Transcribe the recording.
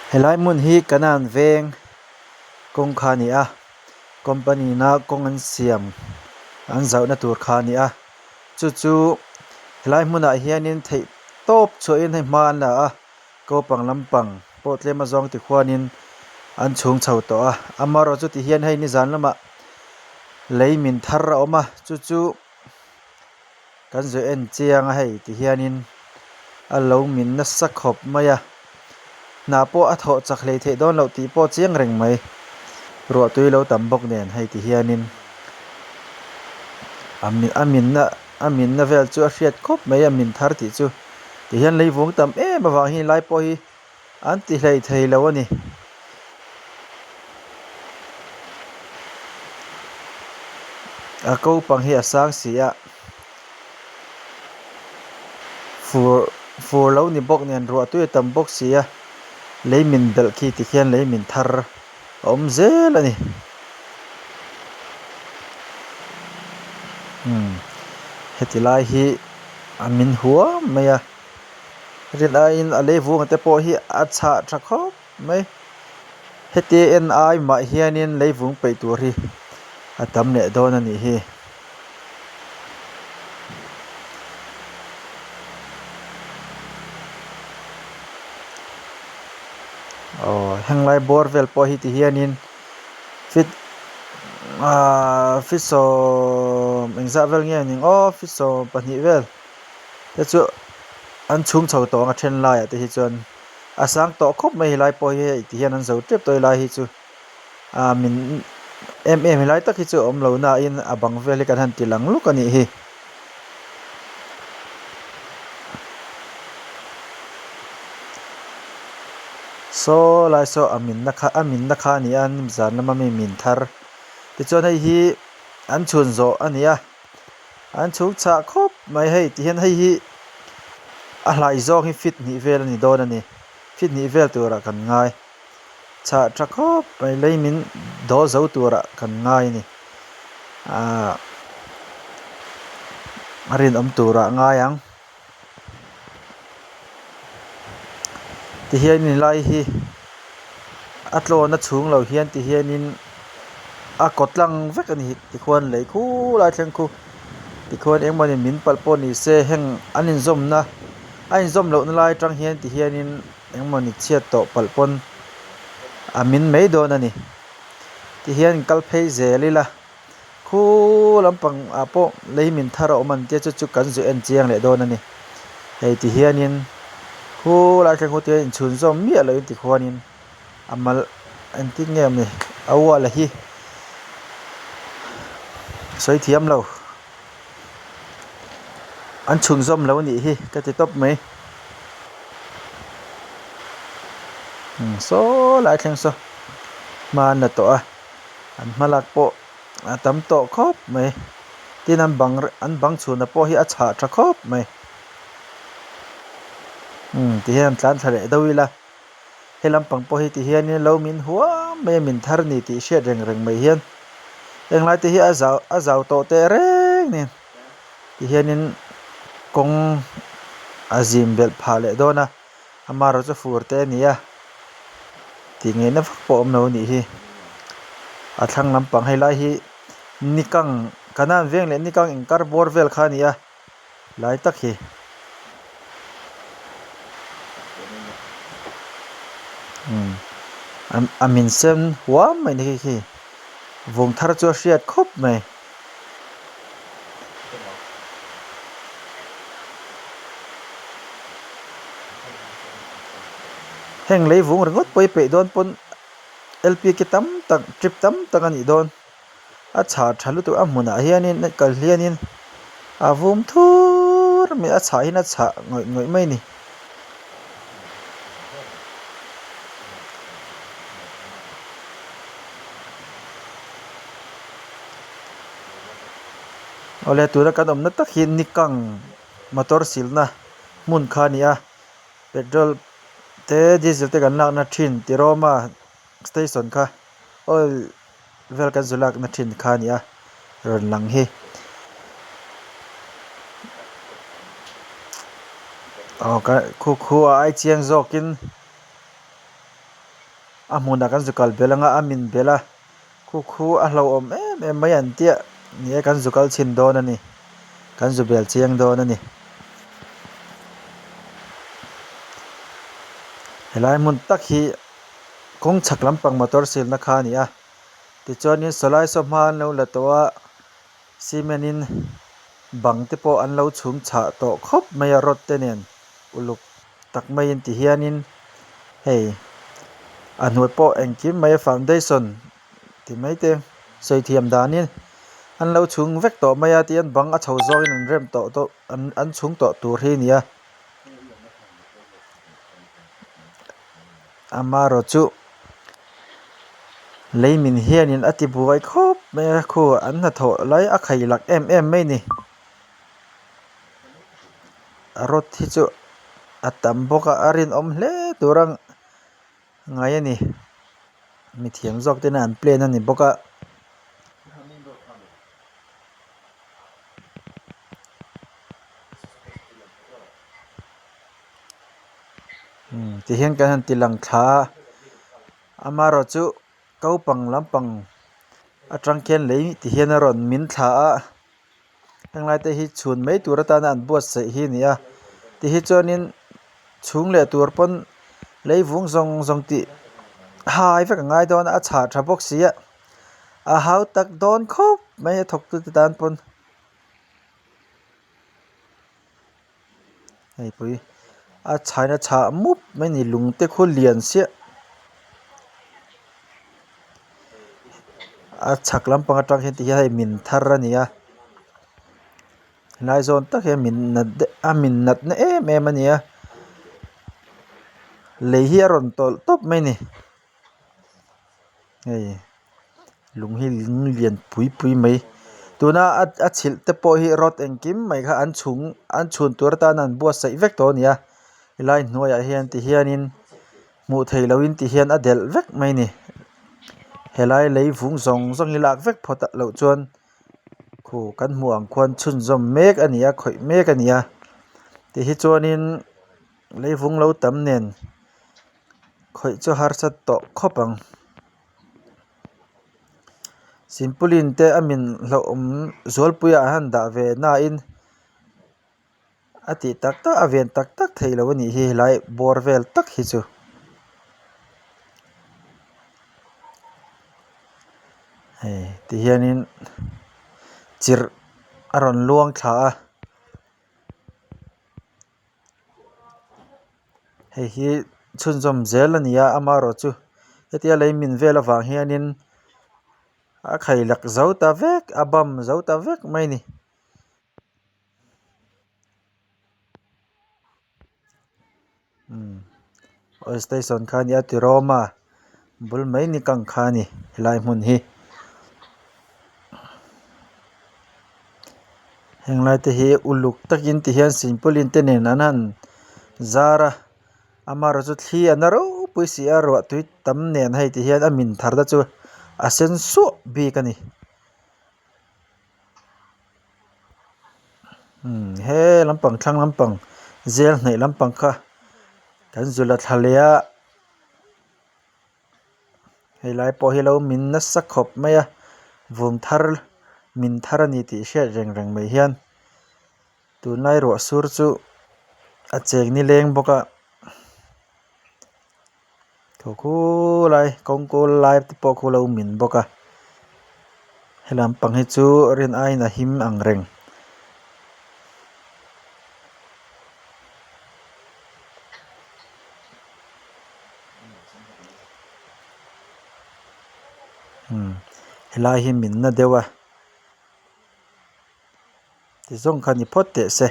Helai hmun hi kanan veng kawng kha a ni a company in a kawng an siam an zauhna tur kha a ni a chu chu helai hmunah hianin theih tawp chhuahin hei hma an la a kopang lampang pawh tlem azawng tikhuanin an chhung chho tawh a amaherawhchu tihian hei nizan lamah lei min thar a awm a chu chu. Kan zu en chiang a hei ti hianin a lo min nasa khawp mai a hna pawh a thawh chak hlei theih dawn loh tih pawh chiang reng mai ruah tui lo tam bawk nen hei ti hianin a a minna a minna vel chu a hriat khawp mai a min thar tih chu ti hian leivung tam em avang hi lai pawh hi an ti hlei thei lo a ni. A ko pang hi a sang si a fur fur lo ni bawk nen ruah tui a tam bawk si a lei min belh khi ti khian lei min thar a awm zel a ni umm heti lai hi a min huam mai a. Rin aiin a lei vunga te pawh hi a chhah tha khawp mai heti en ai mah hianin lei vung peih tur hi a tam leh dawn a nih hi. Aw heng lai bawr vel pawh hi ti hianin fit ahh fit sawm engzah vel nge ni ang aw fit 12 vel. Te chu an chhung chho tawh ang a then laiah te hi chuan a sang tawh khawp mai helai pawh hi hei ti hian an zo tep tawh helai hi chu ah min em em helai tak hi chu a awm lo na in a bang vel hi kan han ti lang luk a nih hi. Saw lai saw a minna kha a minna kha a ni a zan lama mi min thar tichuan hei hi an chhun zawh a ni a. An chhuk chhah khawp mai hei ti hian hei hi a hlai zawng hi fit hnih vel a ni dawn a ni fit hnih vel turah kan ngai chhah tha khawp mai lei min dawl zo turah kan ngai a ni ahh a rinawm turah a ngai ang. Tihianin lai hi a tlawn a chhung lo hian tihianin a kaw tlang vek a ni tikhuan lei khulai thleng khu tikhuan engmawni min palh pawh ni se heng an inzawmna a inzawm lohna lai atang hian tihianin engmawni chhiat tawh palh pawn a min mai dawn a ni tihian kal phei zel ila. Khu lampang ah pawh lei min thar a awm an tia chu chu kan zu en chiang leh dawn a ni. Hei ti hianin khu lai thleng khu te inchhun zawm miah loh in ti khuanin a mal engtin nge awm ni a wall hi sawi thiam lo an chhun zawm lo a nih hi ka ti tawp mai. Saw lai thleng saw hma an la tawh a. An hmalak pawh a tam tawh khawp mai tin an bang an bang chhunna pawh hi a chhah tha khawp mai umm ti hian an tlan thla leh deuh ila he lampang pawh hi ti hianin lo min huam mai a min thar a ni tih hriat reng reng mai hian henglai te hi a zau a zau tawh teh reng nen ti hianin kawng a zim belh phah leh dawn a. Amaherawh chu fur te a ni a tih ngeina vak pawh a awm lo a nih hi a thlang lampang hei lai hi nikang kanan veng leh nikang inkar bawr vel kha a ni a lai tak hi. Umm a min sen huam mai ni khi vung thar chu a hriat khawp mai. Heng lei vung ringawt pawh hi peih dawn pawn lpk tam tak trip tam tak a nih dawn a chhah tha lutuk a hmunah hianin a kal hianin a vum thur mai a chhah hian a chhah ngawih ngawih mai a ni. Awle tuna kan awmna tak hi nikang motor silna hmun kha a ni a petrol te diesel te kan lakna thin tirawma station kha oil vel kan zu lakna thin kha a ni a rawn lang hi. Aw ka khu khu a ai chiang zawkin. A hmunah kan zu kal belh anga a min belh a khu khu a hlauhawm em em mai an tia ni e kan zu kal chhin dawn a ni kan zu bel chiang dawn a ni. Helai hmun tak hi kawng chhak lampang motor silna kha a ni a tichuanin sawlai saw hma an lo la tawh a cement in bang te pawh an lo chhum chhah tawh khawp mai a rod te nen uluk tak maiin ti hianin hei a hnuai pawh engkim mai a foundation ti mai te sawi thiam danin an lo chhung vek tawh mai a tihian bang a chho zawngin an rem tawh tawh an chhung tawh tur hi a ni a amaherawh chu lei min hianin a ti buai khawp mai a khu an hnathawh lai a khai lak em em mai a ni. A rod hi chu a tam bawk a a rinawm hle tur a ngai a ni mithiam zawk tena an plan a ni bawk a. Tihian kan han ti lang thla a amaherawhchu naupang lampang atang khian lei tihian a rawn min thla a. Henglai te hi chhun mai tur atana an buatsaih hi a ni a ti hi chuanin chhung leh tur pawn lei vung zawng zawng tih hai vek a ngai dawn a a chhah tha bawk si a a hau tak dawn khawp mai a thawk tute tan pawn. Heipui a chhaina chhah mup mai a ni lung te khu lian siah a chhak lampang atang hian tihian hei min thar a ni a helai zawn tak hian min nat deuh a min natna em em a ni a lei hi a rawn tawlh tawp mai a ni. Hei lung hi lung lian pui pui mai tuna a chhilh te pawh hi rod engkim mai kha an chhung an chhun tur atana an buatsaih vek tawh a ni a helai hnuaiah hian ti hianin hmuh theih lohin ti hian a delh vek mai a ni helai lei vung zawng zawng hi lak vek phawt ah loh chuan khu kan hmuh ang khuan chhunzawm mek a ni a khawih mek a ni a ti hi chuanin lei vung lo tam nen. Khawih chu harsat tawh khawp ang. Simpuilin te a min hlauhawm zualpuiah an han dah ve nain a tih tak tak a ven tak tak theih loh a nih hi helai bawr vel tak hi chu. Hei ti hianin chirh a rawn luang thla a. Hei hi chhunzawm zel a ni a amaherawh chu hetia lei min vel avang hianin a khailak zo ta vek a bam zo ta vek mai a ni. Oil station kha a ni a Tiroma bul mai ni kang kha a ni helai hmun hi. Heng lai te hi uluk takin ti hian silpaulin te nen an han zar a amaherawh chu thli a na ropui si a ruah tui tam nen hei ti hian a min thar te chu a sen suah bik a ni. Umm he lampang thlang lampang zel hnaih lampang kha kan zu la thla leh a. Helai pawh hi lo min nasa khawp mai a vum thar min thar a ni tih hriat reng reng mai hian tunlai ruah sur chu a cheng nileng bawk a thaw khulai kawng kawl lai te pawh khu lo min bawk a helam pang hi chu rin aiin a him ang reng. Helai hi min na deuh a ti zawng kha ni phawt teh se.